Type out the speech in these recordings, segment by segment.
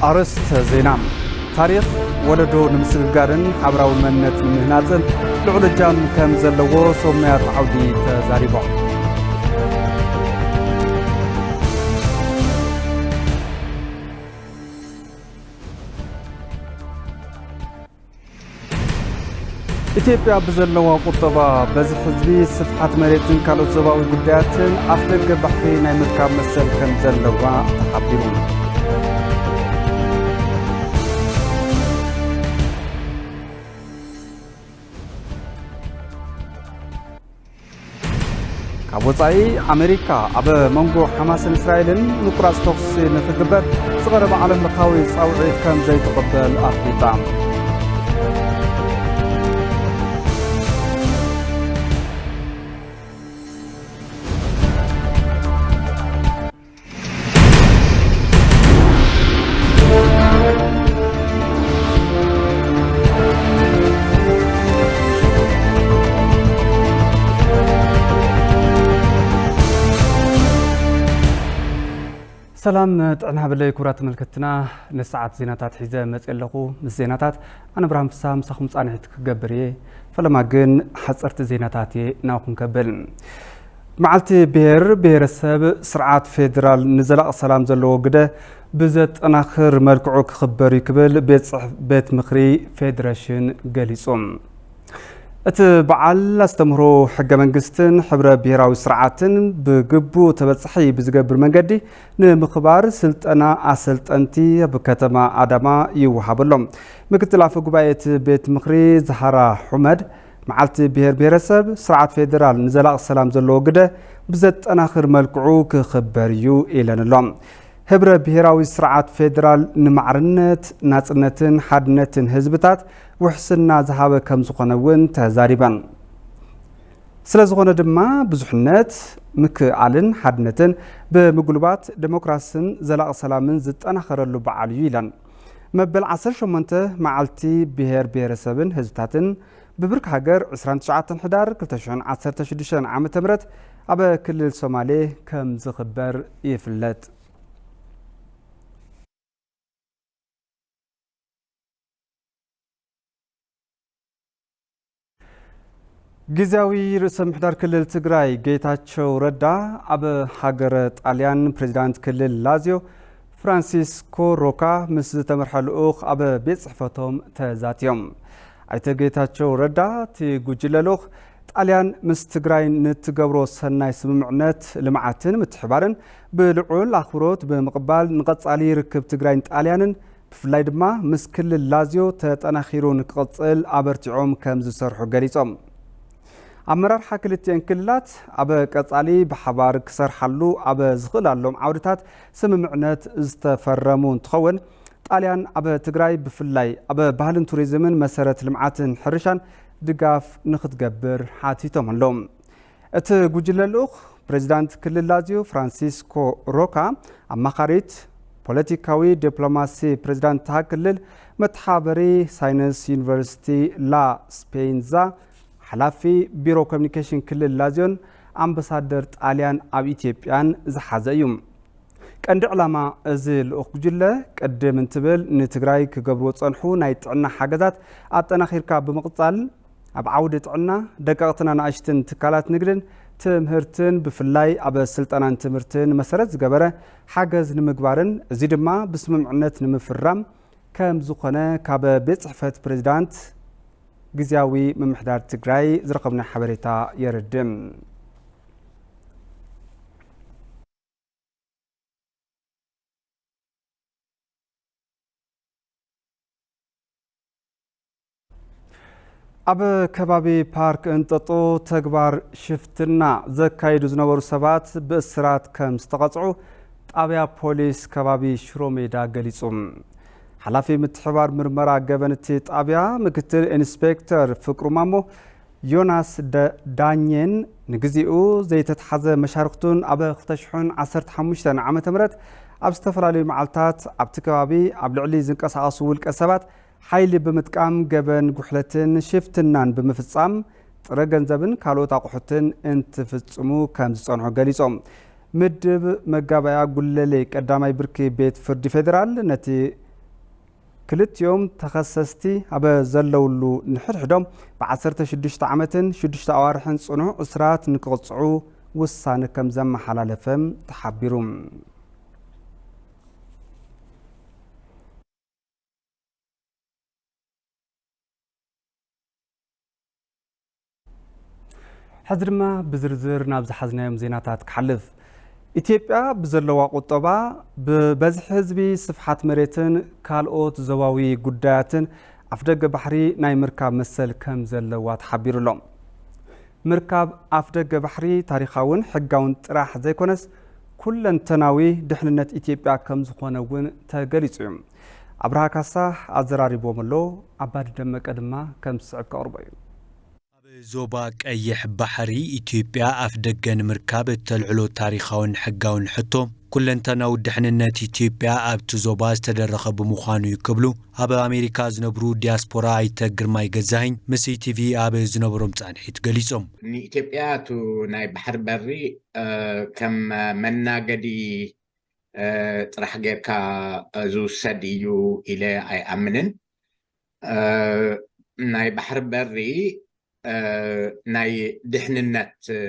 ኣርእስተ ዜና። ታሪኽ ወለዶ ንምስግጋርን ሓበራዊ መንነት ንምህናጽን ልዑል እጃም ከም ዘለዎ ሰብ ሞያት ዓውዲ ተዛሪቦም። ኢትዮጵያ ብዘለዋ ቁጠባ፣ በዝሒ ህዝቢ፣ ስፍሓት መሬትን ካልኦት ዞባዊ ጉዳያትን ኣፍደገ ባሕሪ ናይ ምርካብ መሰል ከም ዘለዋ ተሓቢሩ። ካብ ወጻኢ፣ ኣመሪካ ኣብ መንጎ ሓማስን እስራኤልን ምቁራጽ ተኹሲ ንኽግበር ዝቐረበ ዓለም ለኻዊ ጻውዒት ከም ዘይትቕበል ኣፍሊጣ። ሰላም ጥዕና ሃበለይ ክቡራት ተመልከትትና፣ ንሰዓት ዜናታት ሒዘ መፅእ ኣለኹ። ምስ ዜናታት ኣነ ብርሃን ፍስሃ ምሳኹም ፃንሒት ክገብር እየ። ፈለማ ግን ሓፀርቲ ዜናታት እየ ናኹም ከብል። መዓልቲ ብሔር ብሔረሰብ ስርዓት ፌዴራል ንዘላቂ ሰላም ዘለዎ ግደ ብዘጠናኽር መልክዑ ክኽበር እዩ ክብል ቤት ጽሕፍ-፣ ቤት ምኽሪ ፌዴሬሽን ገሊጹ። እቲ በዓል ኣስተምህሮ ሕገ መንግስትን ሕብረ ብሔራዊ ስርዓትን ብግቡእ ተበጻሒ ብዝገብር መንገዲ ንምኽባር ስልጠና ኣሰልጠንቲ ኣብ ከተማ ኣዳማ ይወሃበሎም። ምክትል ኣፈ ጉባኤ እቲ ቤት ምኽሪ ዛሃራ ሑመድ፣ መዓልቲ ብሔር ብሔረሰብ ስርዓት ፌዴራል ንዘላቂ ሰላም ዘለዎ ግደ ብዘጠናኽር መልክዑ ክኽበር እዩ ኢለን ኣሎ። ህብረ ብሔራዊ ስርዓት ፌዴራል ንማዕርነት፣ ናጽነትን ሓድነትን ህዝብታት ውሕስና ዝሃበ ከም ዝኾነ እውን ተዛሪበን። ስለ ዝኾነ ድማ ብዙሕነት፣ ምክእኣልን ሓድነትን ብምጉልባት ዴሞክራስን ዘላቂ ሰላምን ዝጠናኸረሉ በዓል እዩ ኢለን። መበል ዓሰርተ ሸሞንተ መዓልቲ ብሔር ብሔረሰብን ህዝብታትን ብብርኪ ሃገር ዕስራን ትሽዓተን ሕዳር ክልተ ሽሕን ዓሰርተ ሽዱሽተን ዓመተ ምህረት ኣብ ክልል ሶማሌ ከም ዝኽበር ይፍለጥ። ግዝያዊ ርእሰ ምሕዳር ክልል ትግራይ ጌታቸው ረዳ ኣብ ሃገረ ጣልያን ፕሬዚዳንት ክልል ላዚዮ ፍራንሲስኮ ሮካ ምስ ዝተመርሐ ልኡኽ ኣብ ቤት ጽሕፈቶም ተዛትዮም። ኣይተ ጌታቸው ረዳ እቲ ጉጅለ ልኡኽ ጣልያን ምስ ትግራይ ንትገብሮ ሰናይ ስምምዕነት ልምዓትን ምትሕባርን ብልዑል ኣኽብሮት ብምቕባል ንቐጻሊ ርክብ ትግራይን ጣልያንን ብፍላይ ድማ ምስ ክልል ላዚዮ ተጠናኺሩ ንክቕጽል ኣበርቲዖም ከም ዝሰርሑ ገሊጾም። ኣመራርሓ ክልቲኤን ክልላት ኣብ ቀጻሊ ብሓባር ክሰርሓሉ ኣብ ዝኽእላሎም ዓውድታት ስምምዕነት ዝተፈረሙ እንትኸውን፣ ጣልያን ኣብ ትግራይ ብፍላይ ኣብ ባህልን ቱሪዝምን መሰረት ልምዓትን ሕርሻን ድጋፍ ንክትገብር ሓቲቶም ኣለዉ። እቲ ጉጅለ ልኡኽ ፕሬዚዳንት ክልል ላዚዮ ፍራንሲስኮ ሮካ፣ ኣማኻሪት ፖለቲካዊ ዲፕሎማሲ ፕሬዚዳንት እታ ክልል፣ መተሓበሪ ሳይንስ ዩኒቨርሲቲ ላ ስፔንዛ፣ ሓላፊ ቢሮ ኮሚኒኬሽን ክልል ላዚዮን ኣምባሳደር ጣልያን ኣብ ኢትዮጵያን ዝሓዘ እዩ። ቀንዲ ዕላማ እዚ ልኡኽ ጉጅለ ቅድም እንትብል ንትግራይ ክገብርዎ ዝጸንሑ ናይ ጥዕና ሓገዛት ኣጠናኺርካ ብምቕጻል፣ ኣብ ዓውዲ ጥዕና፣ ደቀቕትን ኣናእሽትን ትካላት ንግድን ትምህርትን ብፍላይ ኣብ ስልጠናን ትምህርትን መሰረት ዝገበረ ሓገዝ ንምግባርን፣ እዚ ድማ ብስምምዕነት ንምፍራም ከም ዝኾነ ካብ ቤት ጽሕፈት ፕሬዚዳንት ግዝያዊ ምምሕዳር ትግራይ ዝረኸብናዮ ሓበሬታ የረድእ። ኣብ ከባቢ ፓርክ እንጠጦ ተግባር ሽፍትና ዘካይዱ ዝነበሩ ሰባት ብእስራት ከም ዝተቐጽዑ ጣብያ ፖሊስ ከባቢ ሽሮ ሜዳ ገሊጹ። ሓላፊ ምትሕባር ምርመራ ገበን እቲ ጣብያ ምክትል ኢንስፔክተር ፍቅሩ ማሞ፣ ዮናስ ደ-፣ ዳኘን ንግዚኡ ዘይተትሓዘ መሻርኽቱን ኣብ ክልተ ሽሕን ዓሰርተ ሓሙሽተን ዓመተ ምህረት ኣብ ዝተፈላለዩ መዓልታት ኣብቲ ከባቢ ኣብ ልዕሊ ዝንቀሳቐሱ ውልቀ ሰባት ሓይሊ ብምጥቃም ገበን ጉሕለትን ሽፍትናን ብምፍጻም ጥረ ገንዘብን ካልኦት ኣቑሑትን እንትፍጽሙ ከም ዝጸንሑ ገሊጾም። ምድብ መጋባእያ ጉለሌ ቀዳማይ ብርኪ ቤት ፍርዲ ፌዴራል ነቲ ክልቲኦም ተኸሰስቲ ኣብ ዘለውሉ ንሕድሕዶም ብ16 ዓመትን ሽዱሽተ ኣዋርሕን ጽኑዕ እስራት ንክቕጽዑ ውሳነ ከም ዘመሓላለፈ ተሓቢሩ። ሕዚ ድማ ብዝርዝር ናብ ዝሓዝናዮም ዜናታት ክሓልፍ። ኢትዮጵያ ብዘለዋ ቁጠባ፣ ብበዝሒ ህዝቢ፣ ስፍሓት መሬትን ካልኦት ዞባዊ ጉዳያትን ኣፍደገ ባሕሪ ናይ ምርካብ መሰል ከም ዘለዋ ተሓቢሩ ኣሎ። ምርካብ ኣፍደገ ባሕሪ ታሪኻውን ሕጋውን ጥራሕ ዘይኮነስ ኩለንተናዊ ድሕንነት ኢትዮጵያ ከም ዝኾነ እውን ተገሊጹ እዩ። ኣብርሃ ካሳ ኣዘራሪቦም ኣሎ። ኣባዲ ደመቀ ድማ ከም ዝስዕብ ከቕርቦ እዩ። ኣብ ዞባ ቀይሕ ባሕሪ ኢትዮጵያ ኣፍደገ ንምርካብ እተልዕሎ ታሪኻውን ሕጋውን ሕቶ፣ ኩለንተናዊ ድሕንነት ኢትዮጵያ ኣብቲ ዞባ ዝተደረኸ ብምዃኑ እዩ ክብሉ ኣብ ኣሜሪካ ዝነብሩ ዲያስፖራ ኣይተ ግርማይ ገዛኸኝ ምስ ኢቲቪ ኣብ ዝነበሮም ጻንሒት ገሊጾም። ንኢትዮጵያ እቱ ናይ ባሕሪ በሪ፣ እ፣ ከም መናገዲ፣ እ፣ ጥራሕ ጌርካ ዝውሰድ እዩ ኢለ ኣይኣምንን። እ፣ ናይ ባሕሪ በሪ፣ እ፣ ናይ ድሕንነት፣ እ፣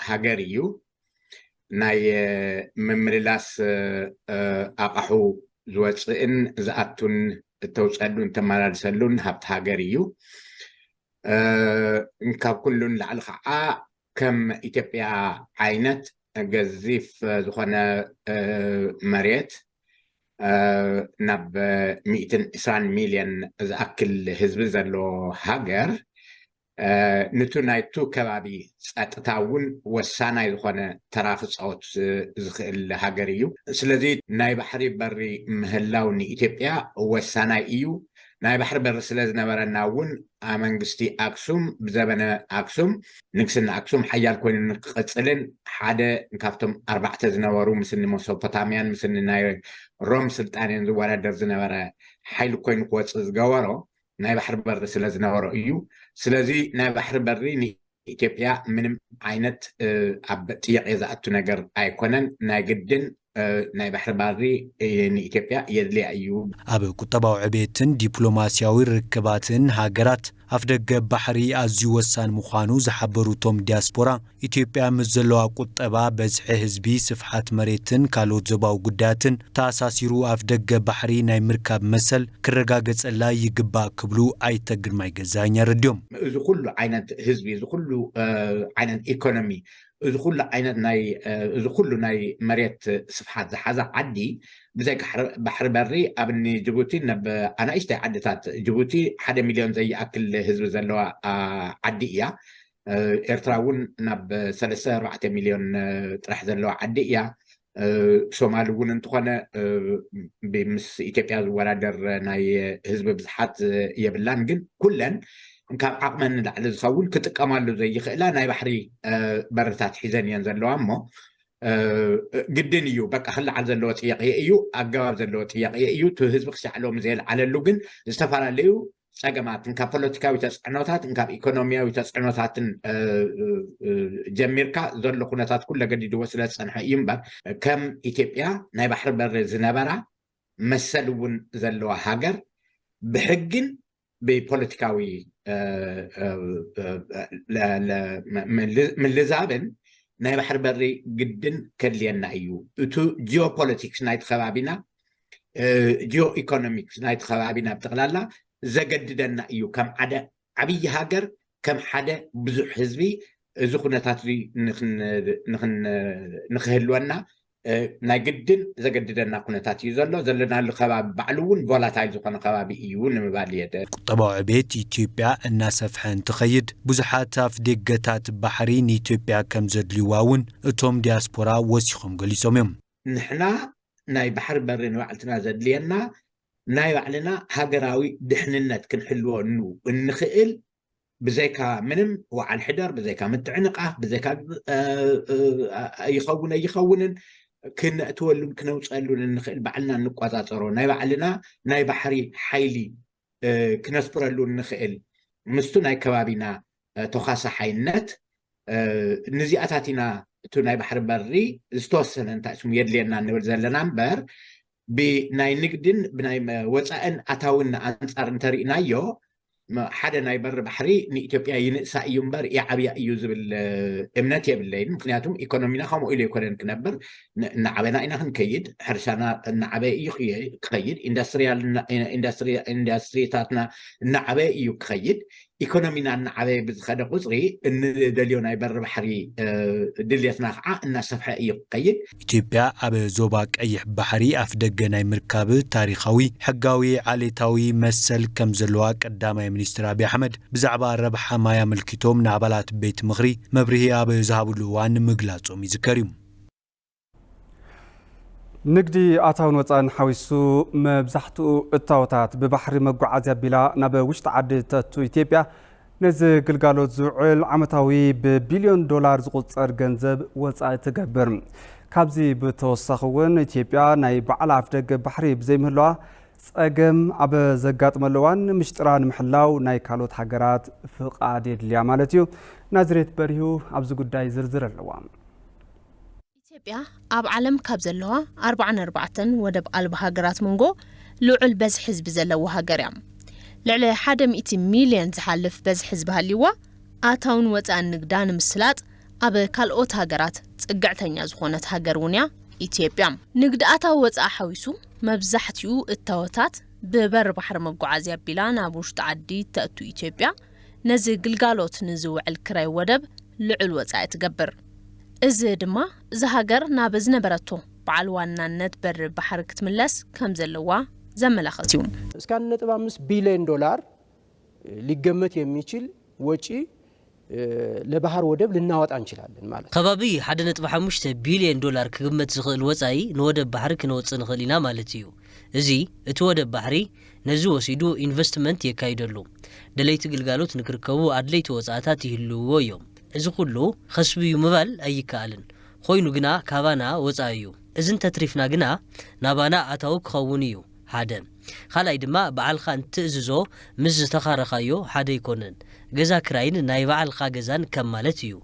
ሃገር እዩ። ናይ፣ እ፣ ምምልላስ፣ እ፣ ኣቕሑ ዝወፅእን ዝኣቱን እተውፀሉን ተመላልሰሉን ሃብቲ ሃገር እዩ። እ፣ ካብ ኩሉን ላዕሊ ከዓ ከም ኢትዮጵያ ዓይነት ገዚፍ ዝኾነ፣ እ፣ መሬት፣ እ፣ ናብ ሚእትን ዕስራን ሚልዮን ዝኣክል ህዝቢ ዘሎ ሃገር፣ እ፣ ንቱ ናይቱ ከባቢ ጸጥታ እውን ወሳናይ ዝኾነ ተራ ክጻወት ዝኽእል ሃገር እዩ። ስለዚ ናይ ባሕሪ በሪ ምህላው ንኢትዮጵያ ወሳናይ እዩ። ናይ ባሕሪ በሪ ስለ ዝነበረና እውን፣ ኣ፣ መንግስቲ ኣክሱም ብዘበነ ኣክሱም፣ ንግስና ኣክሱም ሓያል ኮይኑ ንክቐጽልን ሓደ ካብቶም ኣርባዕተ ዝነበሩ ምስኒ መሶፖታምያን ምስኒ ናይ ሮም ስልጣኔን ዝወዳደር ዝነበረ ሓይሊ ኮይኑ ክወጽእ ዝገበሮ ናይ ባሕሪ በሪ ስለ ዝነበሮ እዩ። ስለዚ ናይ ባሕሪ በሪ ንኢትዮጵያ ምንም ዓይነት፣ እ፣ ኣብ ጥያቄ ዝኣቱ ነገር ኣይኮነን። ናይ ግድን፣ እ፣ ናይ ባሕሪ በሪ፣ እ፣ ንኢትዮጵያ የድልያ እዩ። ኣብ ቁጠባዊ ዕቤትን ዲፕሎማሲያዊ ርክባትን ሃገራት ኣፍደገ ባሕሪ ኣዝዩ ወሳኒ ምዃኑ ዝሓበሩ እቶም ዲያስፖራ፣ ኢትዮጵያ ምስ ዘለዋ ቁጠባ፣ በዝሒ ህዝቢ፣ ስፍሓት መሬትን ካልኦት ዞባዊ ጉዳያትን ተኣሳሲሩ ኣፍደገ ባሕሪ ናይ ምርካብ መሰል ክረጋገጸላ ይግባእ ክብሉ ኣይተ ግርማይ ገዛኸኝ ኣረድዮም። እዚ ኩሉ ዓይነት ህዝቢ፣ እዚ ኩሉ፣ እ፣ ዓይነት ኢኮኖሚ፣ እዚ ኩሉ ዓይነት ናይ፣ እ፣ እዚ ኩሉ ናይ መሬት ስፍሓት ዝሓዛ ዓዲ፣ ብዘይካ ሕር-፣ ባሕሪ በሪ ኣብ እኒ ጅቡቲ ናብ ኣናእሽተይ ዓድታት፣ ጅቡቲ ሓደ ሚልዮን ዘይኣክል ህዝቢ ዘለዋ፣ ኣ፣ ዓዲ እያ። እ፣ ኤርትራ እውን ናብ ሰለስተ ኣርባዕተ ሚልዮን፣ እ፣ ጥራሕ ዘለዋ ዓዲ እያ። እ፣ ሶማሊ እውን እንተኾነ፣ እ፣ ብ-፣ ምስ ኢትዮጵያ ዝወዳደር ናይ ህዝቢ ብዝሓት የብላን፣ ግን ኩለን ካብ ዓቕመን ንላዕሊ ዝኸውን ክጥቀማሉ ዘይኽእላ ናይ ባሕሪ፣ እ፣ በርታት ሒዘን እየን ዘለዋ እሞ፣ እ፣ ግድን እዩ። በቃ ክለዓል ዘለዎ ጥያቄ እዩ፣ ኣገባብ ዘለዎ ጥያቄ እዩ። እቲ ህዝቢ ክሳዕ ሎሚ ዘየልዓለሉ ግን ዝተፈላለዩ ጸገማትን ካብ ፖለቲካዊ ተጽዕኖታትን ካብ ኢኮኖሚያዊ ተጽዕኖታትን፣ እ፣ እ፣ እ፣ ጀሚርካ ዘሎ ኩነታት ኩለ ገዲድዎ ስለ ዝጸንሐ እዩ እምበር፣ ከም ኢትዮጵያ ናይ ባሕሪ በሪ ዝነበራ መሰል እውን ዘለዋ ሃገር ብሕግን ብፖለቲካዊ፣ እ፣ እ፣ እ፣ ለ-፣ ለ-፣ ም-፣ ምል-፣ ምልዛብን ናይ ባሕሪ በሪ ግድን ከድልየና እዩ። እቱ ጂኦፖለቲክስ ናይቲ ከባቢና፣ እ፣ ጂኦ ኢኮኖሚክስ ናይቲ ከባቢና ብጠቕላላ ዘገድደና እዩ። ከም ሓደ ዓብዪ ሃገር፣ ከም ሓደ ብዙሕ ህዝቢ፣ እዚ ኩነታት እዚ ንኽን-፣ ንኽን-፣ ንኽህልወና፣ እ፣ ናይ ግድን ዘገድደና ኩነታት እዩ ዘሎ። ዘለናሉ ከባቢ ባዕሉ እውን ቮላታይል ዝኾነ ከባቢ እዩ ንምባል እየ ደ-። ቁጠባዊ ዕቤት ኢትዮጵያ እናሰፍሐ እንትኸይድ፣ ብዙሓት ኣፍደገታት ባሕሪ ንኢትዮጵያ ከም ዘድልይዋ እውን እቶም ዲያስፖራ ወሲኾም ገሊጾም እዮም። ንሕና ናይ ባሕሪ በሪ ንባዕልትና ዘድልየና ናይ ባዕልና ሃገራዊ ድሕንነት ክንሕልወሉ እንኽእል፣ ብዘይካ ምንም ወዓል ሕደር፣ ብዘይካ ምትዕንቓፍ፣ ብዘይካ፣ እ፣ እ፣ ይኸውን ኣይኸውንን ክነእትወሉን ክነውፀሉን እንኽእል፣ ባዕልና እንቆፃፀሮ ናይ ባዕልና ናይ ባሕሪ ሓይሊ፣ እ፣ ክነስፍረሉ እንኽእል፣ ምስቱ ናይ ከባቢና፣ እ፣ ተኳሳሓይነት፣ እ፣ ንዚኣታት ኢና፣ እቱ ናይ ባሕሪ በሪ ዝተወሰነ እንታይ ስሙ የድልየና እንብል ዘለና እምበር፣ ብናይ ንግድን ብናይ ወፃእን ኣታውን ኣንፃር እንተሪእናዮ፣ ሓደ ናይ በሪ ባሕሪ ንኢትዮጵያ ይንእሳ እዩ እምበር ይዓብያ እዩ ዝብል እምነት የብለይን። ምክንያቱም ኢኮኖሚና ከምኡ ኢሉ ኣይኮነን ክነብር። እናዓበና ኢና ክንከይድ፣ ሕርሻና እናዓበየ እዩ ክኸይድ፣ ኢንዱስትሪታትና እናዓበየ እዩ ክኸይድ። ኢኮኖሚና እናዓበየ ብዝኸደ ቁፅሪ፣ እንደልዮ ናይ በሪ ባሕሪ ድልየትና ከዓ እናሰፍሐ እዩ ክኸይድ። ኢትዮጵያ ኣብ ዞባ ቀይሕ ባሕሪ ኣፍ ደገ ናይ ምርካብ ታሪኻዊ ሕጋዊ ዓሌታዊ መሰል ከም ዘለዋ ቀዳማይ ሚኒስትር ኣብይ ኣሕመድ ብዛዕባ ረብሓ ማይ ኣመልኪቶም ንኣባላት ቤት ምኽሪ መብርሂ ኣብ ዝሃብሉ እዋን ምግላጾም ይዝከር እዩ። ንግዲ ኣታውን ወፃእን ሓዊሱ መብዛሕትኡ እታወታት ብባሕሪ መጓዓዝያ ኣቢላ ናብ ውሽጢ ዓዲ ተእቱ ኢትዮጵያ ነዚ ግልጋሎት ዝውዕል ዓመታዊ ብቢልዮን ዶላር ዝቑፀር ገንዘብ ወፃኢ ትገብር። ካብዚ ብተወሳኺ እውን ኢትዮጵያ ናይ ባዕላ ኣፍደገ ባሕሪ ብዘይምህላዋ ፀገም ኣብ ዘጋጥመሉ እዋን ምሽጥራ ንምሕላው ናይ ካልኦት ሃገራት ፍቓድ የድልያ ማለት እዩ። ናዝሬት በሪሁ ኣብዚ ጉዳይ ዝርዝር ኣለዋ። ኢትዮጵያ ኣብ ዓለም ካብ ዘለዋ ኣርባዓን ኣርባዕተን ወደብ ኣልባ ሃገራት መንጎ ልዑል በዝሒ ህዝቢ ዘለዋ ሃገር እያ። ልዕሊ ሓደ ሚእቲ ሚልዮን ዝሓልፍ በዝሒ ህዝቢ ሃልይዋ ኣታውን ወፃእን ንግዳ ንምስላጥ ኣብ ካልኦት ሃገራት ፅግዕተኛ ዝኾነት ሃገር እውን እያ ኢትዮጵያ። ንግዲ ኣታዊ ወፃኢ ሓዊሱ መብዛሕትኡ እታወታት ብበር ባሕሪ መጓዓዝያ ኣቢላ ናብ ውሽጢ ዓዲ ተእቱ ኢትዮጵያ ነዚ ግልጋሎት ንዝውዕል ክራይ ወደብ ልዑል ወፃኢ ትገብር። እዚ ድማ እዛ ሃገር ናብ ዝነበረቶ በዓል ዋናነት በሪ ባሕሪ ክትምለስ ከም ዘለዋ ዘመላኽት እዩ። እስከ አንድ ነጥብ አምስት ቢሊዮን ዶላር ሊገመት የሚችል ወጪ ለባህር ወደብ ልናወጣ እንችላለን ማለት ነው። ከባቢ ሓደ ነጥቢ ሓሙሽተ ቢልዮን ዶላር ክግመት ዝኽእል ወጻኢ ንወደብ ባሕሪ ክነወጽእ ንኽእል ኢና ማለት እዩ። እዚ እቲ ወደብ ባሕሪ ነዚ ወሲዱ ኢንቨስትመንት የካይደሉ። ደለይቲ ግልጋሎት ንክርከቡ ኣድለይቲ ወጻእታት ይህልውዎ እዮም። እዚ ኩሉ ኸስቢ እዩ ምባል ኣይከኣልን። ኾይኑ ግና ካባና ወጻኢ እዩ። እዚ እንተትሪፍና ግና ናባና ኣታዊ ክኸውን እዩ። ሓደ። ካልኣይ ድማ ባዕልኻ እንትእዝዞ ምስ ዝተኻረኻዮ ሓደ ኣይኮነን። ገዛ ክራይን ናይ ባዕልኻ ገዛን ከም ማለት እዩ።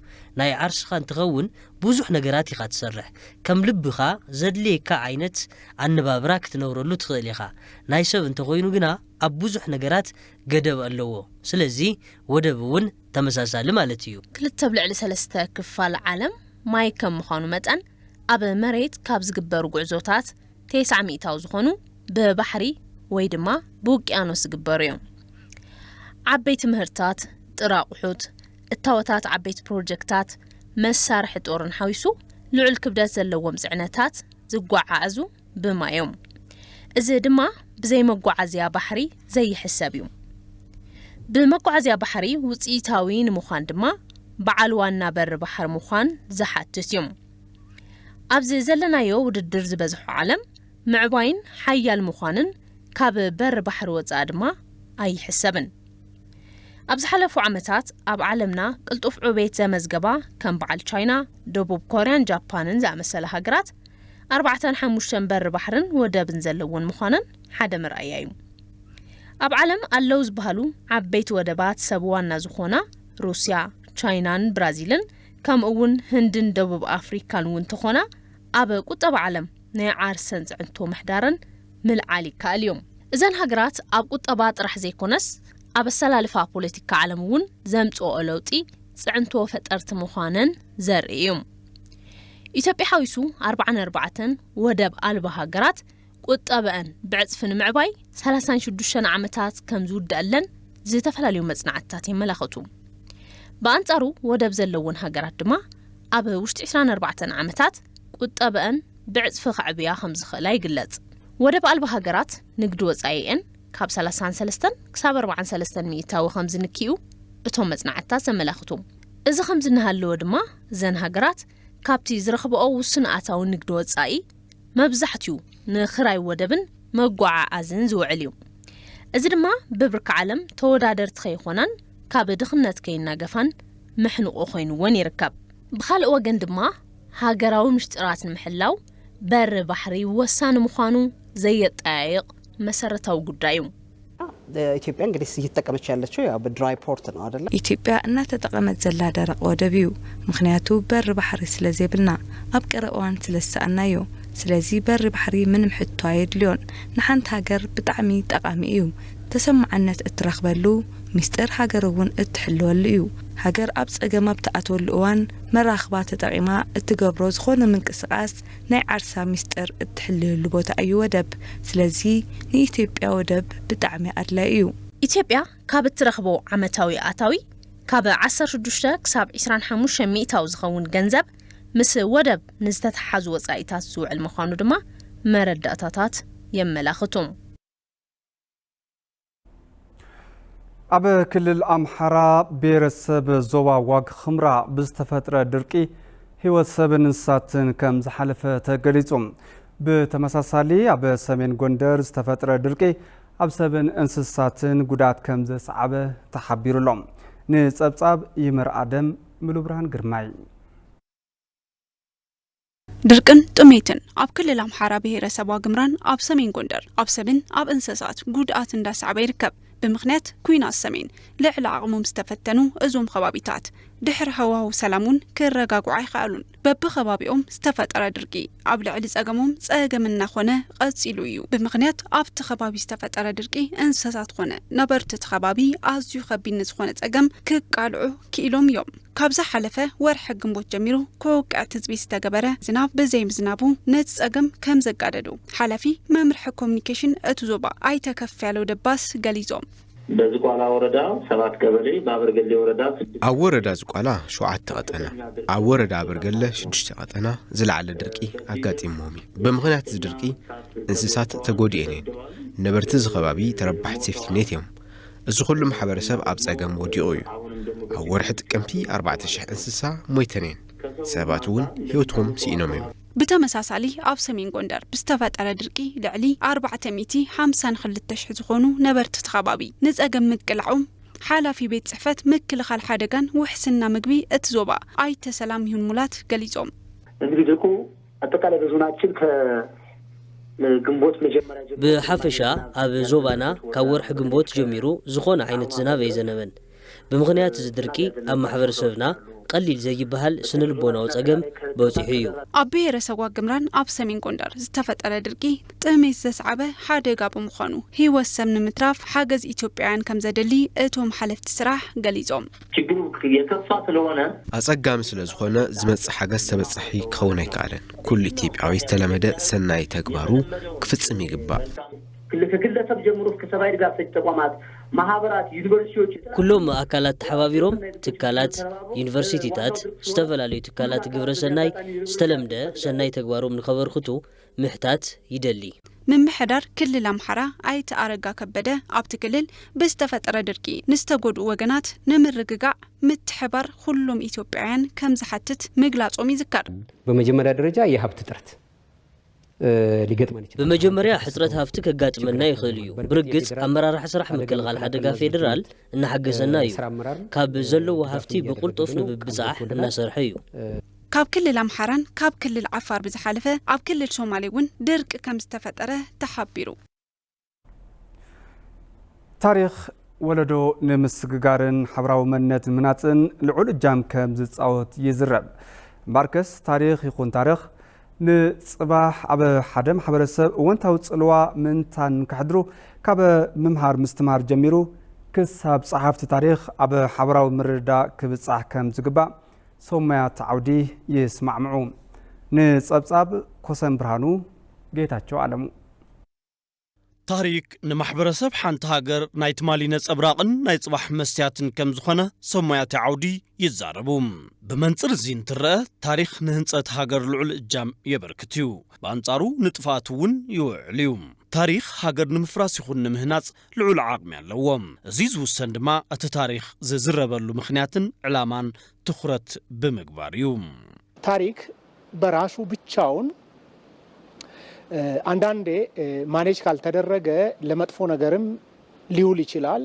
ናይ ዓርስኻ እንትኸውን ብዙሕ ነገራት ኢኻ ትሰርሕ። ከም ልብኻ ዘድልየካ ዓይነት ኣነባብራ ክትነብረሉ ትኽእል ኢኻ። ናይ ሰብ እንተኾይኑ ግና ኣብ ብዙሕ ነገራት ገደብ ኣለዎ። ስለዚ ወደብ እውን ተመሳሳሊ ማለት እዩ። ክልተ ኣብ ልዕሊ ሰለስተ ክፋል ዓለም ማይ ከም ምዃኑ መጠን ኣብ መሬት ካብ ዝግበሩ ጉዕዞታት ተስዓ ሚእታዊ ዝኾኑ ብባሕሪ ወይ ድማ ብውቅያኖስ ዝግበሩ እዮም። ዓበይቲ ምህርታት፣ ጥረ ኣቑሑት፣ እታወታት ዓበይቲ ፕሮጀክታት፣ መሳርሒ ጦርን ሓዊሱ ልዑል ክብደት ዘለዎም ፅዕነታት ዝጓዓዓዙ ብማይ እዮም። እዚ ድማ ብዘይ መጓዓዝያ ባሕሪ ዘይሕሰብ እዩ። ብመጓዓዝያ ባሕሪ ውፅኢታዊ ንምዃን ድማ በዓል ዋና በሪ ባሕሪ ምዃን ዝሓትት እዩ። ኣብዚ ዘለናዮ ውድድር ዝበዝሖ ዓለም ምዕባይን ሓያል ምዃንን ካብ በሪ ባሕሪ ወፃኢ ድማ ኣይሕሰብን። ኣብ ዝሓለፉ ዓመታት ኣብ ዓለምና ቅልጡፍ ዕቤት ዘመዝገባ ከም በዓል ቻይና፣ ደቡብ ኮርያን ጃፓንን ዝኣመሰላ ሃገራት ኣርባዕተን ሓሙሽተን በሪ ባሕርን ወደብን ዘለወን ምዃነን ሓደ መርኣያ እዩ። ኣብ ዓለም ኣለዉ ዝበሃሉ ዓበይቲ ወደባት ሰብ ዋና ዝኾና ሩስያ፣ ቻይናን ብራዚልን ከምኡ እውን ህንድን ደቡብ ኣፍሪካን እውን እንተኾና ኣብ ቁጠባ ዓለም ናይ ዓርሰን ፅዕንቶ ምሕዳረን ምልዓል ይከኣል እዩ። እዘን ሃገራት ኣብ ቁጠባ ጥራሕ ዘይኮነስ ኣብ ኣሰላልፋ ፖለቲካ ዓለም እውን ዘምፅኦ ለውጢ ፅዕንቶ ፈጠርቲ ምዃነን ዘርኢ እዩ። ኢትዮጵያ ሓዊሱ ኣርባዓን ኣርባዕተን ወደብ ኣልባ ሃገራት ቁጠበአን ብዕፅፊ ንምዕባይ ሰላሳን ሽዱሽተን ዓመታት ከም ዝውደአለን ዝተፈላለዩ መፅናዕትታት የመላኽቱ። ብኣንፃሩ ወደብ ዘለወን ሃገራት ድማ ኣብ ውሽጢ ዕስራን ኣርባዕተን ዓመታት ቁጠበአን ብዕፅፊ ከዕብያ ከም ዝኽእላ ይግለፅ። ወደብ ኣልባ ሃገራት ንግዲ ወፃኢአን ካብ ሰላሳን ሰለስተን ክሳብ ኣርባዓን ሰለስተን ሚእታዊ ከም ዝንክዩ እቶም መፅናዕትታት ዘመላኽቱ። እዚ ከምዚ እናሃለወ ድማ እዘን ሃገራት ካብቲ ዝረኽብኦ ውሱን ኣታዊ ንግዲ ወፃኢ መብዛሕትኡ ንኽራይ ወደብን መጓዓዓዝን ዝውዕል እዩ። እዚ ድማ ብብርኪ ዓለም ተወዳደርቲ ከይኾናን ካብ ድኽነት ከይናገፋን መሕንቖ ኮይንወን ይርከብ። ብኻልእ ወገን ድማ ሃገራዊ ምሽጥራት ንምሕላው በሪ ባሕሪ ወሳኒ ምዃኑ ዘየጠያይቕ መሰረታዊ ጉዳይ እዩ። ኢትዮጵያ እንግዲህ እየተጠቀመች ያለችው ያው በድራይ ፖርት ነው አይደለ? ኢትዮጵያ እናተጠቀመት ዘላ ደረቕ ወደብ እዩ። ምኽንያቱ በሪ ባሕሪ ስለ ዘይብልና ኣብ ቀረብ እዋን ስለ ዝሰኣናዮ። ስለዚ በሪ ባሕሪ ምንም ሕቶ ኣየድልዮን። ንሓንቲ ሃገር ብጣዕሚ ጠቓሚ እዩ። ተሰማዕነት እትረኽበሉ፣ ሚስጥር ሃገር እውን እትሕልወሉ እዩ። ሃገር ኣብ ጸገም ኣብ ትኣትወሉ እዋን መራኽባ ተጠቒማ እትገብሮ ዝኾነ ምንቅስቓስ ናይ ዓርሳ ሚስጥር እትሕልየሉ ቦታ እዩ ወደብ። ስለዚ ንኢትዮጵያ ወደብ ብጣዕሚ ኣድላይ እዩ። ኢትዮጵያ ካብ እትረኽቦ ዓመታዊ ኣታዊ ካብ ዓሰርተ ሽዱሽተ ክሳብ ዕስራን ሓሙሽተን ሚእታዊ ዝኸውን ገንዘብ ምስ ወደብ ንዝተተሓሓዙ ወጻኢታት ዝውዕል ምዃኑ ድማ መረዳእታታት የመላኽቱ። ኣብ ክልል ኣምሓራ ብሄረሰብ ዞባ ዋግ ኽምራ ብዝተፈጥረ ድርቂ ህይወት ሰብን እንስሳትን ከም ዝሓለፈ ተገሊጹ። ብተመሳሳሊ ኣብ ሰሜን ጎንደር ዝተፈጥረ ድርቂ ኣብ ሰብን እንስሳትን ጉድኣት ከም ዘስዓበ ተሓቢሩ ኣሎ። ንጸብጻብ ይመር ኣደም፣ ምሉብርሃን ግርማይ። ድርቅን ጥሜትን ኣብ ክልል ኣምሓራ ብሄረሰብ ዋግምራን ኣብ ሰሜን ጎንደር ኣብ ሰብን ኣብ እንስሳት ጉድኣት እንዳሰዓበ ይርከብ። ብምኽንያት ኲናት ሰሜን ልዕሊ ዓቕሞም ዝተፈተኑ እዞም ከባቢታት ድሕሪ ሃዋህው ሰላም እውን ክረጋግዑ ኣይኸኣሉን። በብኸባቢኦም ዝተፈጠረ ድርቂ ኣብ ልዕሊ ጸገሞም ጸገም እናኾነ ቀጺሉ እዩ። ብምኽንያት ኣብቲ ከባቢ ዝተፈጠረ ድርቂ እንስሳት ኾነ ነበርቲ እቲ ከባቢ ኣዝዩ ከቢድ ንዝኾነ ጸገም ክቃልዑ ክኢሎም እዮም። ካብ ዝሓለፈ ወርሒ ግንቦት ጀሚሩ ከወቅዕ ትጽቢት ዝተገበረ ዝናብ ብዘይምዝናቡ ነቲ ጸገም ከም ዘጋደዱ ሓላፊ መምርሒ ኮሚኒኬሽን እቲ ዞባ ኣይተ ከፍያለው ደባስ ገሊጾም። በዝቋላ ወረዳ ሰባት ቀበሌ፣ በአበርገሌ ወረዳ ስድስት። ኣብ ወረዳ ዝቋላ ሸውዓተ ቀጠና፣ ኣብ ወረዳ ኣበርገለ ሽዱሽተ ቀጠና ዝለዓለ ድርቂ ኣጋጢሞም እዩ። ብምኽንያት እዚ ድርቂ እንስሳት ተጎዲኤን እየን። ነበርቲ እዚ ከባቢ ተረባሕቲ ሴፍቲኔት እዮም። እዚ ኩሉ ማሕበረሰብ ኣብ ጸገም ወዲቑ እዩ። ኣብ ወርሒ ጥቅምቲ ኣርባዕተ ሽሕ እንስሳ ሞይተን እየን። ሰባት እውን ህይወቶም ስኢኖም እዮም። ብተመሳሳሊ ኣብ ሰሜን ጎንደር ብዝተፈጠረ ድርቂ ልዕሊ ኣርባዕተ ሚእቲ ሓምሳን ክልተ ሽሕ ዝኾኑ ነበርቲ እቲ ከባቢ ንጸገም ምቅላዖም ሓላፊ ቤት ጽሕፈት ምክልኻል ሓደጋን ውሕስና ምግቢ እቲ ዞባ ኣይተ ሰላም ይሁን ሙላት ገሊጾም። እንግዲህ ድርቁ አጠቃላይ በዞናችን ከግንቦት መጀመሪያ ጀምሮ ብሓፈሻ ኣብ ዞባና ካብ ወርሒ ግንቦት ጀሚሩ ዝኾነ ዓይነት ዝናብ ኣይዘነበን። ብምኽንያት እዚ ድርቂ ኣብ ማሕበረሰብና ቀሊል ዘይበሃል ስነ ልቦናዊ ጸገም በጺሑ እዩ። ኣብ ብሄረሰብ ዋግምራን ኣብ ሰሜን ጎንደር ዝተፈጠረ ድርቂ ጥሜት ዘስዓበ ሓደጋ ብምዃኑ ህይወት ሰብ ንምትራፍ ሓገዝ ኢትዮጵያውያን ከም ዘድሊ እቶም ሓለፍቲ ስራሕ ገሊጾም። ችግሩ የከፋ ስለሆነ ኣጸጋሚ ስለ ዝኾነ ዝመጽእ ሓገዝ ተበጻሒ ክኸውን ኣይከኣለን። ኩሉ ኢትዮጵያዊ ዝተለመደ ሰናይ ተግባሩ ክፍጽም ይግባእ። ክል-፣ ከግለሰብ ጀምሮ እስከ ሰብአዊ ድጋፍ ሰጪ ተቋማት፣ ማህበራት፣ ዩኒቨርሲቲዎች ኩሎም ኣካላት ተሓባቢሮም ትካላት፣ ዩኒቨርሲቲታት፣ ዝተፈላለዩ ትካላት ግብረ ሰናይ ዝተለምደ ሰናይ ተግባሮም ንኸበርክቱ ምሕታት ይደሊ። ምምሕዳር ክልል ኣምሓራ ኣይተ ኣረጋ ከበደ ኣብቲ ክልል ብዝተፈጠረ ድርቂ ንዝተጎድኡ ወገናት ንምርግጋዕ ምትሕባር ኩሎም ኢትዮጵያውያን ከም ዝሓትት ምግላጾም ይዝከር። በመጀመሪያ ደረጃ የሀብት እጥረት፣ እ፣ ሊገጥመን ይችላል። ብመጀመርያ ሕጽረት ሃፍቲ ከጋጥመና ይኽእል እዩ። ብርግጽ ኣመራርሓ ስራሕ ምክልኻል ሓደጋ ፌዴራል እናሓገዘና እዩ። ካብ ዘለዎ ሃፍቲ ብቕልጡፍ ንምብጻሕ እናሰርሐ እዩ። ካብ ክልል ኣምሓራን ካብ ክልል ዓፋር ብዝሓለፈ ኣብ ክልል ሶማሌ እውን ድርቂ ከም ዝተፈጠረ ተሓቢሩ። ታሪኽ ወለዶ ንምስግጋርን ሓበራዊ መንነት ንምህናጽን ልዑል እጃም ከም ዝጻወት ይዝረብ። እምበኣርከስ ታሪኽ ይኹን ታሪኽ ንጽባሕ ኣብ ሓደ ማሕበረሰብ እወንታዊ ጽልዋ ምእንታን ከሕድሩ ካብ ምምሃር ምስትምሃር ጀሚሩ ክሳብ ጸሓፍቲ ታሪኽ ኣብ ሓበራዊ ምርድዳእ ክብጻሕ ከም ዝግባእ ሰሙያት ዓውዲ ይስማዕምዑ። ንጸብጻብ ኮሰን ብርሃኑ፣ ጌታቸው ኣለሙ። ታሪክ ንማሕበረሰብ ሓንቲ ሃገር ናይ ትማሊ ነጸብራቕን ናይ ጽባሕ መስትያትን ከም ዝኾነ ሰሙያት ዓውዲ ይዛረቡ። ብመንጽር እዚ እንትረአ፣ ታሪኽ ንህንጸት ሃገር ልዑል እጃም የበርክት እዩ። ብኣንጻሩ ንጥፍኣት እውን ይውዕል እዩ። ታሪኽ ሃገር ንምፍራስ ይኹን ንምህናጽ ልዑል ዓቕሚ ኣለዎ። እዚ ዝውሰን ድማ እቲ ታሪኽ ዝዝረበሉ ምኽንያትን ዕላማን ትኹረት ብምግባር እዩ። ታሪክ በራሱ ብቻውን፣ እ፣ አንዳንዴ፣ እ፣ ማኔጅ ካልተደረገ ለመጥፎ ነገርም ሊውል ይችላል።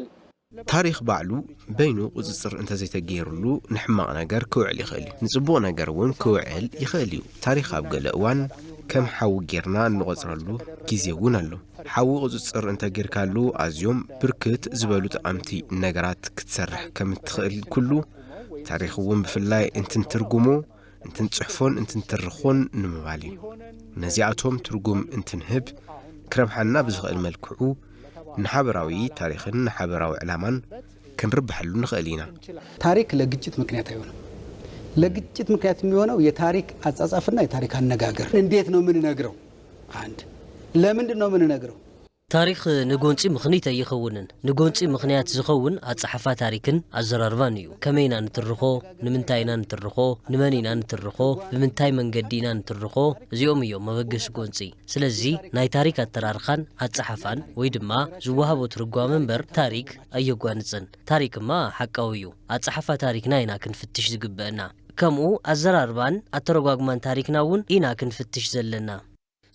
ታሪኽ ባዕሉ በይኑ ቁጽጽር እንተዘይተገይሩሉ ንሕማቕ ነገር ክውዕል ይኽእል እዩ። ንጽቡቕ ነገር እውን ክውዕል ይኽእል እዩ። ታሪኽ ኣብ ገለ እዋን ከም ሓዊ ጌርና እንቖጽረሉ ግዜ እውን ኣሎ። ሓዊ ቁጽጽር እንተጌርካሉ ኣዝዮም ብርክት ዝበሉ ጠቓምቲ ነገራት ክትሰርሕ ከም እትኽእል ኩሉ፣ ታሪኽ እውን ብፍላይ እንትንትርጉሞ እንትንጽሕፎን እንትንትርኾን ንምባል እዩ። ነዚኣቶም ትርጉም እንትንህብ፣ ክረብሓና ብዝኽእል መልክዑ ንሓበራዊ ታሪኽን ንሓበራዊ ዕላማን ክንርብሐሉ ንኽእል ኢና። ታሪክ ለግጭት ምክንያት አይሆንም። ለግጭት ምክንያት የሚሆነው የታሪክ አጻጻፍና የታሪክ አነጋገር። እንዴት ነው የምንነግረው? አንድ፣ ለምንድን ነው የምንነግረው? ታሪኽ ንጎንጺ ምኽኒት ኣይኸውንን። ንጎንጺ ምኽንያት ዝኸውን ኣጸሓፋ ታሪክን ኣዘራርባን እዩ። ከመይ ኢና ንትርኾ? ንምንታይ ኢና ንትርኾ? ንመን ኢና ንትርኾ? ብምንታይ መንገዲ ኢና ንትርኾ? እዚኦም እዮም መበገሲ ጎንጺ። ስለዚ ናይ ታሪክ ኣተራርኻን ኣጸሓፋን ወይ ድማ ዝወሃቦ ትርጓመ እምበር ታሪክ ኣየጓንጽን። ታሪክማ ሓቃዊ እዩ። ኣጸሓፋ ታሪክና ኢና ክንፍትሽ ዝግበአና። ከምኡ ኣዘራርባን ኣተረጓጉማን ታሪክና እውን ኢና ክንፍትሽ ዘለና።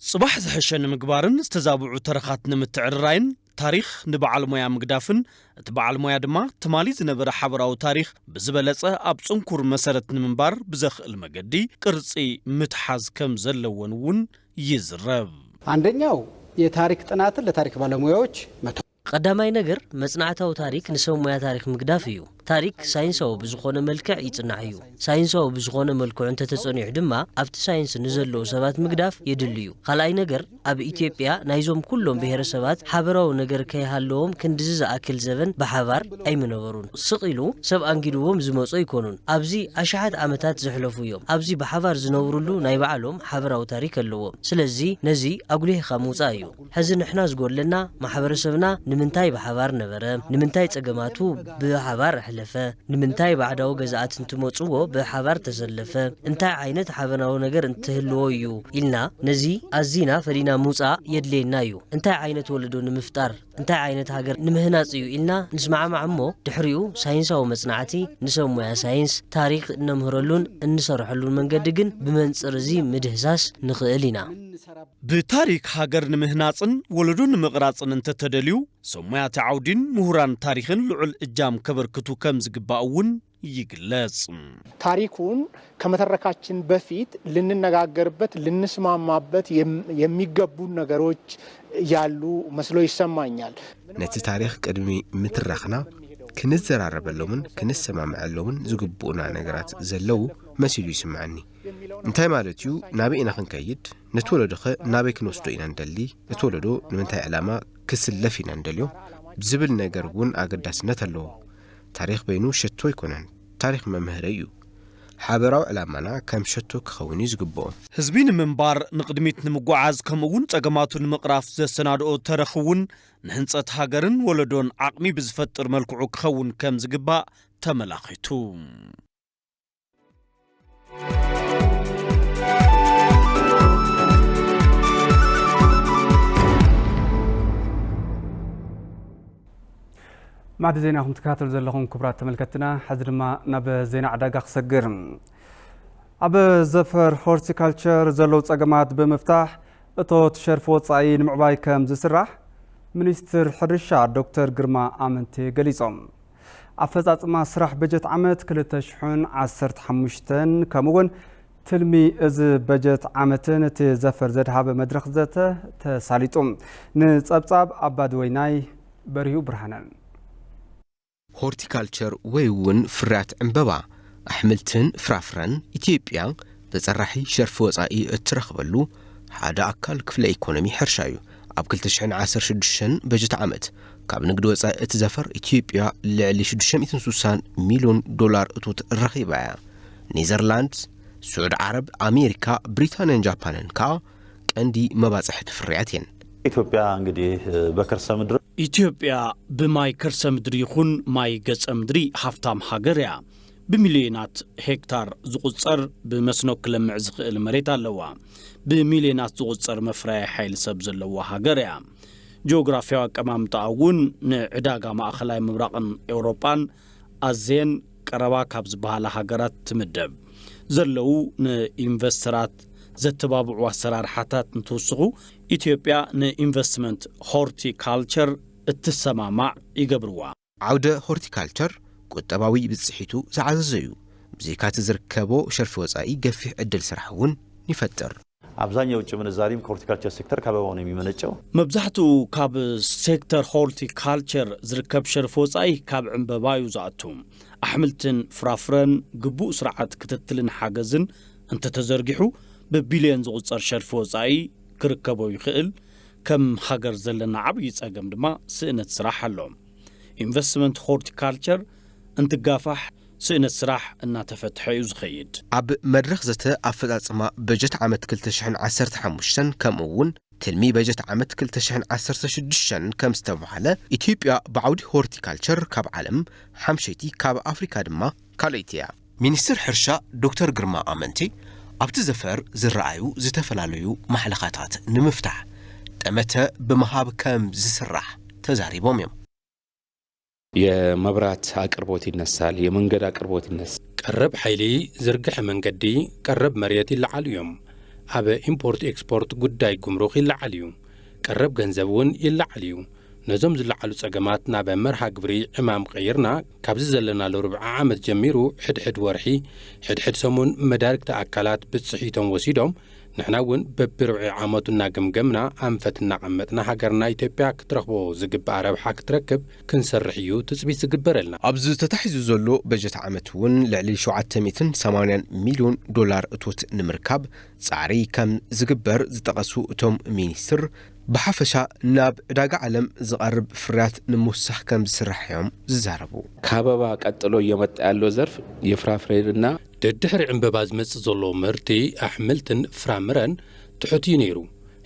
ጽባሕ ዝሐሸ ንምግባርን ዝተዛብዑ ተረኻት ንምትዕርራይን ታሪኽ ንበዓል ሞያ ምግዳፍን እቲ በዓል ሞያ ድማ ትማሊ ዝነበረ ሓበራዊ ታሪኽ ብዝበለጸ ኣብ ጽንኩር መሰረት ንምንባር ብዘኽእል መገዲ ቅርጺ ምትሓዝ ከም ዘለወን እውን ይዝረብ። አንደኛው የታሪክ ጥናትን ለታሪክ ባለሙያዎች መተው። ቀዳማይ ነገር መጽናዕታዊ ታሪክ ንሰብ ሞያ ታሪኽ ምግዳፍ እዩ። ታሪክ ሳይንሳዊ ብዝኾነ መልክዕ ይጽናዕ እዩ። ሳይንሳዊ ብዝኾነ መልክዑ እንተተጸኒሑ ድማ ኣብቲ ሳይንስ ንዘለዉ ሰባት ምግዳፍ የድሊ እዩ። ካልኣይ ነገር ኣብ ኢትዮጵያ ናይዞም ኩሎም ብሄረሰባት ሓበራዊ ነገር ከይሃለዎም ክንድዚ ዝኣክል ዘበን ብሓባር ኣይምነበሩን። ስቕ ኢሉ ሰብ ኣንጊድዎም ዝመጹ ኣይኮኑን። ኣብዚ ኣሽሓት ዓመታት ዘሕለፉ እዮም። ኣብዚ ብሓባር ዝነብሩሉ ናይ ባዕሎም ሓበራዊ ታሪክ ኣለዎም። ስለዚ ነዚ ኣጉሊህኻ ምውጻእ እዩ። ሕዚ ንሕና ዝጎድለና ማሕበረሰብና ንምንታይ ብሓባር ነበረ? ንምንታይ ጸገማቱ ብሓባር ኣሕለፈ? ንምንታይ ባዕዳዊ ገዛእቲ እንትመጽዎ ብሓባር ተሰለፈ? እንታይ ዓይነት ሓበናዊ ነገር እንትህልዎ እዩ ኢልና ነዚ ኣዚና ፈሊና ምውጻእ የድልየና እዩ። እንታይ ዓይነት ወለዶ ንምፍጣር፣ እንታይ ዓይነት ሃገር ንምህናጽ እዩ ኢልና ንስማዕማዕ እሞ ድሕሪኡ ሳይንሳዊ መጽናዕቲ ንሰብ ሞያ ሳይንስ ታሪኽ እነምህረሉን እንሰርሐሉን መንገዲ ግን ብመንጽር እዚ ምድህሳስ ንኽእል ኢና። ብታሪክ ሃገር ንምህናጽን ወለዶ ንምቕራጽን እንተተደልዩ፣ ሰብ ሞያቲ ዓውዲን ምሁራን ታሪኽን ልዑል እጃም ከበርክቱ ከም ዝግባእ እውን ይግለጽ። ታሪኩን ከመተረካችን በፊት ልንነጋገርበት፣ ልንስማማበት የም-፣ የሚገቡን ነገሮች ያሉ መስሎ ይሰማኛል። ነቲ ታሪኽ ቅድሚ ምትራኽና ክንዘራረበሎምን ክንሰማምዐሎምን ዝግብኡና ነገራት ዘለዉ መሲሉ ይስምዓኒ። እንታይ ማለት እዩ? ናበይ ኢና ክንከይድ? ነቲ ወለዶኸ ናበይ ክንወስዶ ኢና ንደሊ? እቲ ወለዶ ንምንታይ ዕላማ ክስለፍ ኢና ንደልዮ? ዝብል ነገር እውን ኣገዳስነት ኣለዎ። ታሪኽ በይኑ ሸቶ ኣይኮነን። ታሪኽ መምህረይ እዩ። ሓበራዊ ዕላማና ከም ሸቶ ክኸውን እዩ ዝግብኦ። ህዝቢ ንምንባር፣ ንቕድሚት ንምጉዓዝ፣ ከምኡ እውን ጸገማቱ ንምቕራፍ ዘሰናድኦ ተረኽ እውን ንህንጸት ሃገርን ወለዶን ዓቕሚ ብዝፈጥር መልክዑ ክኸውን ከም ዝግባእ ተመላኺቱ። ማዕዲ ዜናኹም ትከታተሉ ዘለኹም ክቡራት ተመልከትና፣ ሕዚ ድማ ናብ ዜና ዕዳጋ ክሰግር። ኣብ ዘፈር ሆርቲካልቸር ዘለዉ ጸገማት ብምፍታሕ እቶት ሸርፊ ወጻኢ ንምዕባይ ከም ዝስራሕ ሚኒስትር ሕርሻ ዶክተር ግርማ ኣመንቴ ገሊጾም። ኣፈጻጽማ ስራሕ በጀት ዓመት ክልተ ሽሕን ዓሰርተ ሓሙሽተን ከምኡ እውን ትልሚ እዚ በጀት ዓመትን እቲ ዘፈር ዘድሃበ መድረኽ ዘተ ተሳሊጡ። ንጸብጻብ ኣባዲ ወይናይ በሪሁ ብርሃነ። ሆርቲካልቸር ወይ እውን ፍርያት ዕምበባ፣ ኣሕምልትን ፍራፍረን ኢትዮጵያ ብጸራሒ ሸርፊ ወጻኢ እትረኽበሉ ሓደ ኣካል ክፍለ ኢኮኖሚ ሕርሻ እዩ። ኣብ ክልተ ሽሕን ዓሰርተ ሽዱሽተን በጀት ዓመት ካብ ንግዲ ወጻኢ እቲ ዘፈር ኢትዮጵያ ልዕሊ ሽዱሽተ ሚእትን ስሳን ሚልዮን ዶላር እቶት ረኺባ እያ። ኔዘርላንድስ፣ ስዑድ ዓረብ፣ ኣሜሪካ፣ ብሪታንያን ጃፓንን ከኣ ቀንዲ መባጽሕቲ ፍርያት እየን። ኢትዮጵያ እንግዲህ በከርሰ ምድር ኢትዮጵያ ብማይ ከርሰ ምድሪ ይኹን ማይ ገጸ ምድሪ ሃፍታም ሃገር እያ። ብሚልዮናት ሄክታር ዝቑጸር ብመስኖ ክለምዕ ዝኽእል መሬት ኣለዋ። ብሚልዮናት ዝቑጸር መፍረያይ ሓይሊ ሰብ ዘለዋ ሃገር እያ። ጂኦግራፍያዊ ኣቀማምጣኣ እውን ንዕዳጋ ማእኸላይ ምብራቕን ኤውሮጳን ኣዘየን ቀረባ ካብ ዝበሃላ ሃገራት ትምደብ። ዘለዉ ንኢንቨስተራት ዘተባብዑ ኣሰራርሓታት እንትውስኹ፣ ኢትዮጵያ ንኢንቨስትመንት ሆርቲካልቸር እትሰማማዕ ይገብርዋ። ዓውደ ሆርቲካልቸር ቁጠባዊ ብጽሒቱ ዝዓዘዘ እዩ። ብዘይካቲ ዝርከቦ ሸርፊ ወጻኢ ገፊሕ ዕድል ስራሕ እውን ይፈጥር። አብዛኛው ውጭ ምንዛሪም ከሆርቲካልቸር ሴክተር ከአበባው ነው የሚመነጨው። መብዛሕትኡ ካብ ሴክተር ሆርቲካልቸር ዝርከብ ሸርፊ ወጻኢ ካብ ዕምበባ እዩ ዝኣቱ። ኣሕምልትን ፍራፍረን ግቡእ ስርዓት ክትትልን ሓገዝን እንተተዘርጊሑ ብቢልዮን ዝቑጸር ሸርፊ ወጻኢ ክርከቦ ይኽእል። ከም ሃገር ዘለና ዓብዪ ጸገም ድማ ስእነት ስራሕ ኣሎ። ኢንቨስትመንት ሆርቲካልቸር እንትጋፋሕ ስእነት ስራሕ እናተፈትሐ እዩ ዝኸይድ። ኣብ መድረኽ ዘተ ኣፈጻጽማ በጀት ዓመት ክልተ ሽሕን ዓሰርተ ሓሙሽተን ከምኡ እውን ትልሚ በጀት ዓመት ክልተ ሽሕን ዓሰርተ ሽዱሽተን ከም ዝተባህለ፣ ኢትዮጵያ ብዓውዲ ሆርቲካልቸር ካብ ዓለም ሓምሸይቲ፣ ካብ ኣፍሪካ ድማ ካልኣይቲ እያ። ሚኒስትር ሕርሻ ዶክተር ግርማ ኣመንቴ ኣብቲ ዘፈር ዝረኣዩ ዝተፈላለዩ ማሕለኻታት ንምፍታሕ ጠመተ ብምሃብ ከም ዝስራሕ ተዛሪቦም እዮም። የመብራት አቅርቦት ይነሳል፣ የመንገድ አቅርቦት ይነሳል። ቀረብ ሓይሊ፣ ዝርግሐ መንገዲ፣ ቀረብ መሬት ይለዓሉ እዮም። ኣብ ኢምፖርት ኤክስፖርት ጉዳይ ጉምሩክ ይለዓል እዩ። ቀረብ ገንዘብ እውን ይለዓል እዩ። ነዞም ዝለዓሉ ጸገማት ናብ መርሃ ግብሪ ዕማም ቀይርና፣ ካብዚ ዘለናሉ ርብዓ ዓመት ጀሚሩ ሕድሕድ ወርሒ፣ ሕድሕድ ሰሙን መዳርግቲ ኣካላት ብጽሒቶም ወሲዶም፣ ንሕና እውን በብርብዒ ዓመቱ እናገምገምና ኣንፈት እናቐመጥና ሃገርና ኢትዮጵያ ክትረኽቦ ዝግብኣ ረብሓ ክትረክብ ክንሰርሕ እዩ ትጽቢት ዝግበረልና። ኣብዚ ተታሒዙ ዘሎ በጀት ዓመት እውን ልዕሊ ሸውዓተ ሚእትን ሰማንያን ሚልዮን ዶላር እቶት ንምርካብ ጻዕሪ ከም ዝግበር ዝጠቐሱ እቶም ሚኒስትር፣ ብሓፈሻ ናብ ዕዳጋ ዓለም ዝቐርብ ፍርያት ንምውሳኽ ከም ዝስራሕ እዮም ዝዛረቡ። ከአበባ ቀጥሎ እየመጣ ያለው ዘርፍ የፍራፍሬና። ደድሕሪ ዕምበባ ዝመጽእ ዘሎ ምህርቲ ኣሕምልትን ፍራምረን ትሑት እዩ ነይሩ።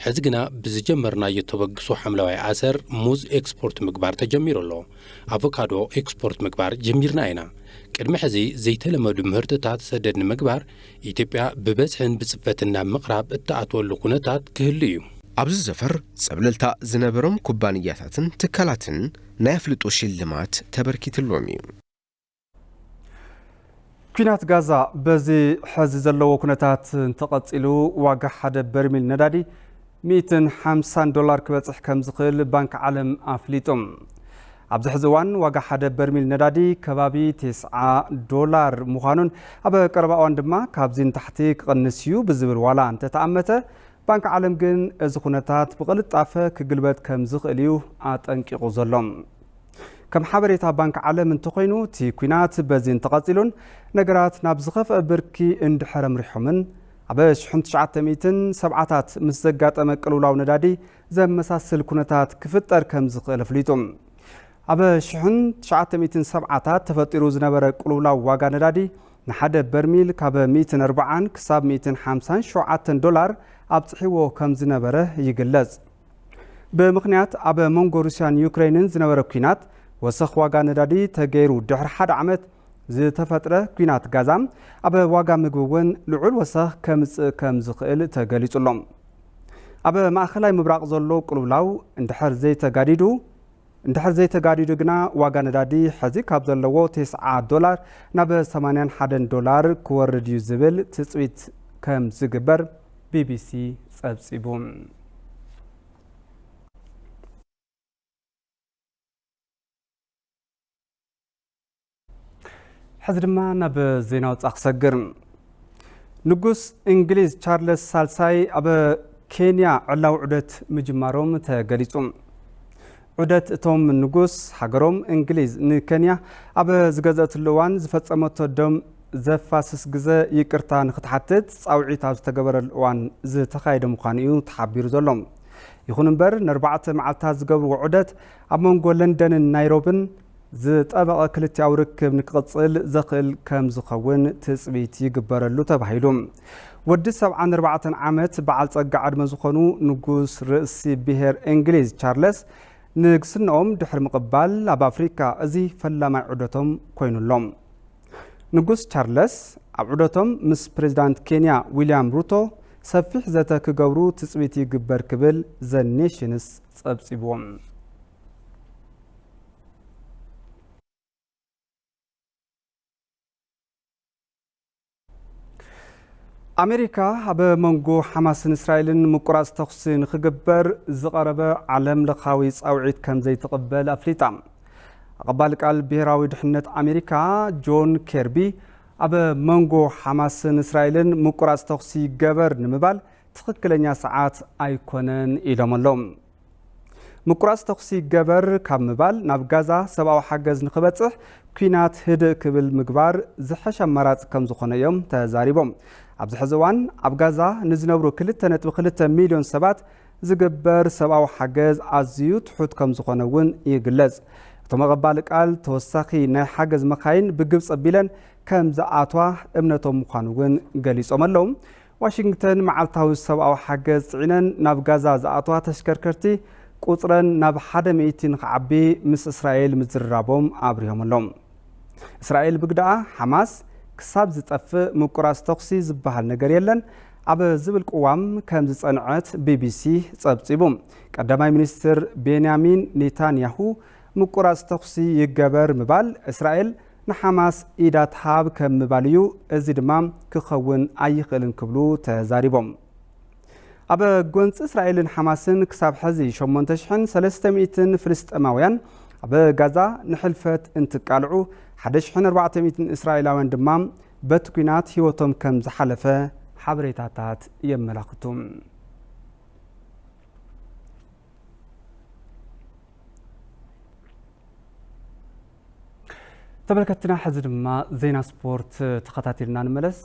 ሕዚ ግና ብዝጀመርናዮ ተበግሶ ሓምለዋይ ኣሰር ሙዝ ኤክስፖርት ምግባር ተጀሚሩ ኣሎ። ኣቮካዶ ኤክስፖርት ምግባር ጀሚርና ኢና። ቅድሚ ሕዚ ዘይተለመዱ ምህርትታት ሰደድ ንምግባር ኢትዮጵያ ብበዝሕን ብጽፈትን ናብ ምቕራብ እትኣትወሉ ኩነታት ክህሉ እዩ። ኣብዚ ዘፈር ጸብለልታ ዝነበሮም ኩባንያታትን ትካላትን ናይ ኣፍልጦ ሽልማት ተበርኪትሎም እዩ። ኲናት ጋዛ በዚ ሕዚ ዘለዎ ኩነታት እንተቐጺሉ ዋጋ ሓደ በርሚል ነዳዲ ሚእትን ሓምሳን ዶላር ክበጽሕ ከም ዝኽእል ባንክ ዓለም ኣፍሊጡ። ኣብዚ ሕዚ እዋን ዋጋ ሓደ በርሚል ነዳዲ ከባቢ ተስዓ ዶላር ምዃኑን ኣብ ቀረባ እዋን ድማ ካብዚ ንታሕቲ ክቕንስ እዩ ብዝብል ዋላ እንተተኣመተ፣ ባንክ ዓለም ግን እዚ ኩነታት ብቕልጣፈ ክግልበጥ ከም ዝኽእል እዩ ኣጠንቂቑ ዘሎ። ከም ሓበሬታ ባንክ ዓለም እንተኾይኑ፣ እቲ ኲናት በዚ እንተቐጺሉን ነገራት ናብ ዝኸፍአ ብርኪ እንድሕር ኣምሪሖምን፣ ኣብ ሽሕን ትሽዓተ ሚእትን ሰብዓታት ምስ ዘጋጠመ ቅልውላው ነዳዲ ዘመሳስል ኩነታት ክፍጠር ከም ዝኽእል ኣፍሊጡ። ኣብ ሽሕን ትሽዓተ ሚእትን ሰብዓታት ተፈጢሩ ዝነበረ ቅልውላው ዋጋ ነዳዲ ንሓደ በርሚል ካብ ሚእትን ኣርብዓን ክሳብ ሚእትን ሓምሳን ሸውዓተን ዶላር ኣብጽሕዎ ከም ዝነበረ ይግለጽ። ብምኽንያት ኣብ መንጎ ሩስያን ዩክሬንን ዝነበረ ኲናት ወሰኽ ዋጋ ነዳዲ ተገይሩ ድሕሪ ሓደ ዓመት ዝተፈጥረ ኲናት ጋዛ፣ ኣብ ዋጋ ምግቢ እውን ልዑል ወሰኽ ከምጽእ ከም ዝኽእል ተገሊጹ ኣሎ። ኣብ ማእኸላይ ምብራቕ ዘሎ ቅልውላው እንድሕር ዘይተጋዲዱ እንድሕር ዘይተጋዲዱ ግና ዋጋ ነዳዲ ሕዚ ካብ ዘለዎ ተስዓ ዶላር ናብ ሰማንያን ሓደን ዶላር ክወርድ እዩ ዝብል ትጽቢት ከም ዝግበር ቢቢሲ ጸብጺቡ። ሕዚ ድማ ናብ ዜና ወጻኢ ክሰግር። ንጉስ እንግሊዝ ቻርለስ ሳልሳይ ኣብ ኬንያ ዕላዊ ዑደት ምጅማሮም ተገሊጹ። ዑደት እቶም ንጉስ ሃገሮም እንግሊዝ ንኬንያ ኣብ ዝገዘእትሉ እዋን ዝፈጸመቶ ደም ዘፋስስ ግዘ ይቅርታ ንክትሓትት ጻውዒት ኣብ ዝተገበረሉ እዋን ዝተኻየደ ምዃኑ እዩ ተሓቢሩ ዘሎ። ይኹን እምበር ንኣርባዕተ መዓልታት ዝገብርዎ ዑደት ኣብ መንጎ ለንደንን ናይሮብን ዝጠበቐ ክልቲኣዊ ርክብ ንክቕጽል ዘኽእል ከም ዝኸውን ትጽቢት ይግበረሉ ተባሂሉ። ወዲ ሰብዓን ኣርባዕተን ዓመት በዓል ጸጋ ዕድመ ዝኾኑ ንጉስ ርእሲ ብሔር እንግሊዝ ቻርለስ ንግስንኦም ድሕሪ ምቕባል ኣብ ኣፍሪካ እዚ ፈላማይ ዑደቶም ኮይኑሎም። ንጉስ ቻርለስ ኣብ ዑደቶም ምስ ፕሬዚዳንት ኬንያ ዊልያም ሩቶ ሰፊሕ ዘተ ክገብሩ ትጽቢት ይግበር ክብል ዘ ኔሽንስ ጸብጺብዎም። ኣሜሪካ ኣብ መንጎ ሓማስን እስራኤልን ምቁራጽ ተኹሲ ንኽግበር ዝቐረበ ዓለም ለኻዊ ጻውዒት ከም ዘይትቕበል ኣፍሊጣ። ኣቐባሊ ቃል ብሄራዊ ድሕነት ኣሜሪካ ጆን ኬርቢ ኣብ መንጎ ሓማስን እስራኤልን ምቁራጽ ተኹሲ ይገበር ንምባል ትኽክለኛ ሰዓት ኣይኮነን ኢሎም ኣለዉ። ምቁራጽ ተኹሲ ይገበር ካብ ምባል ናብ ጋዛ ሰብኣዊ ሓገዝ ንኽበጽሕ ኲናት ህድእ ክብል ምግባር ዝሐሸ ኣማራጺ ከም ዝኾነ እዮም ተዛሪቦም። ኣብዚ ሕዚ እዋን ኣብ ጋዛ ንዝነብሩ ክልተ ነጥቢ ክልተ ሚልዮን ሰባት ዝግበር ሰብኣዊ ሓገዝ ኣዝዩ ትሑት ከም ዝኾነ እውን ይግለጽ። እቶም ኣቐባሊ ቃል ተወሳኺ ናይ ሓገዝ መኻይን ብግብፂ ኣቢለን ከም ዝኣትዋ እምነቶም ምዃኑ እውን ገሊጾም ኣለዉ። ዋሽንግተን መዓልታዊ ሰብኣዊ ሓገዝ ጽዒነን ናብ ጋዛ ዝኣትዋ ተሽከርከርቲ ቁጽረን ናብ ሓደ ሚእቲ ንኽዓቢ ምስ እስራኤል ምዝርራቦም ኣብሪሆም ኣለዉ። እስራኤል ብግዳኣ ሓማስ ክሳብ ዝጠፍእ ምቁራጽ ተኹሲ ዝበሃል ነገር የለን ኣብ ዝብል ቅዋም ከም ዝጸንዐት ቢቢሲ ጸብጺቡ። ቀዳማይ ሚኒስትር ቤንያሚን ኔታንያሁ ምቁራጽ ተኹሲ ይገበር ምባል እስራኤል ንሓማስ ኢዳ ትሃብ ከም ምባል እዩ፣ እዚ ድማ ክኸውን ኣይኽእልን ክብሉ ተዛሪቦም። ኣብ ጎንፂ እስራኤልን ሓማስን ክሳብ ሕዚ ሸሞንተ ሽሕን ሰለስተ ሚእትን ፍልስጤማውያን ኣብ ጋዛ ንሕልፈት እንትቃልዑ፣ ሓደ ሽሕን ኣርባዕተ ሚእትን እስራኤላውያን ድማ በቲ ኲናት ህይወቶም ከም ዝሓለፈ ሓበሬታታት የመላኽቱ። ተመልከትና፣ ሕዚ ድማ ዜና ስፖርት ተኸታቲልና ንመለስ።